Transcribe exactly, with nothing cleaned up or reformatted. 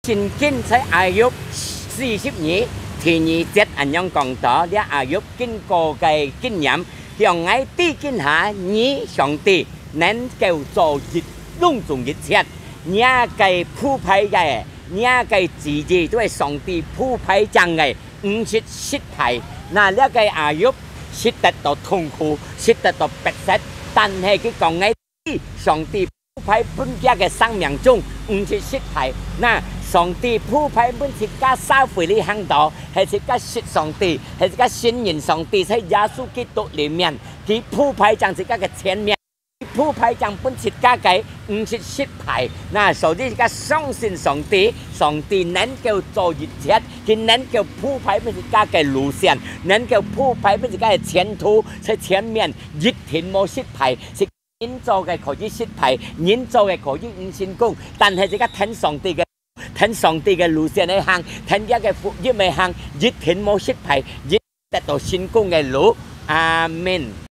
聖經在Ayub四十二第二節恁樣講到，這Ayub經過个經驗，向𠊎知今下你上帝能夠做一攏總一切，若个鋪排个，若个旨意都係上帝鋪排正个，毋識失敗。那這个Ayub識得到痛苦，識得到逼迫，但係佢講个 上帝鋪排分佢个生命中，毋識失敗。那上帝鋪排分自家社會裡行到，係自家識上帝，係自家信任上帝，在耶穌基督裡面，佢鋪排正自家个前面，鋪排正分自家个毋識失敗。那所以自家相信上帝，上帝能夠做一切，佢能夠鋪排分自家个路線，能夠鋪排分自家个前途，在前面一定無失敗。 人做个可以失敗，人做个可以毋成功，但係自家跈上帝个，跈上帝个路線个行，跈佢个福音个行，一定無失敗，一定得到成功个路。阿門。